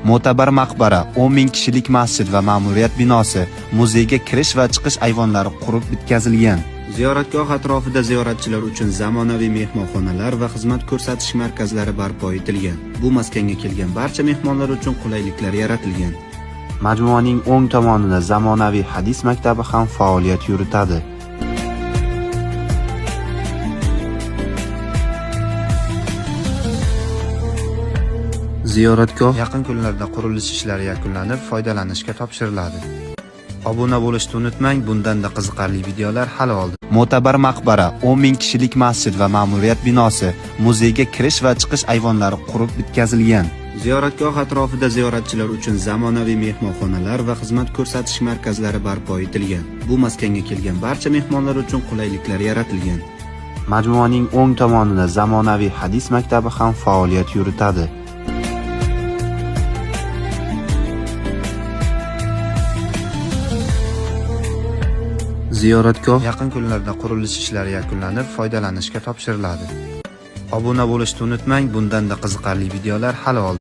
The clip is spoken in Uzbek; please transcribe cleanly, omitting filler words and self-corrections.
Mo'tabar maqbara, 10 ming kishilik masjid va ma'muriyat binosi, muzeyga kirish va chiqish ayvonlari qurib bitkazilgan. Ziyoratgoh atrofida ziyoratchilar uchun zamonaviy mehmonxonalar va xizmat ko'rsatish markazlari barpo etilgan. Bu maskanga kelgan barcha mehmonlar uchun qulayliklar yaratilgan. Majmuaning o'ng tomonida zamonaviy hadis maktabi ham faoliyat yuritadi. Ziyoratgoh yaqin kunlarda qurilish ishlari yakunlanib, foydalanishga topshiriladi. Obuna bo'lishni unutmang, bundanda qiziqarli videolar hali oldin. Mo'tabar maqbara, 10 ming kishilik masjid va ma'muriyat binosi, muzeyga kirish va chiqish ayvonlari qurib bitkazilgan. Ziyoratgoh atrofida ziyoratchilar uchun zamonaviy mehmonxonalar va xizmat ko'rsatish markazlari barpo etilgan. Bu maskanga kelgan barcha mehmonlar uchun qulayliklar yaratilgan. Majmuaning o'ng tomonida zamonaviy hadis maktabi ham faoliyat yuritadi. Ziyoratgoh yaqin kunlarda qurilish ishlari yakunlanib, foydalanishga topshiriladi. Obuna bo'lishni unutmang, bundanda qiziqarli videolar hali oldin.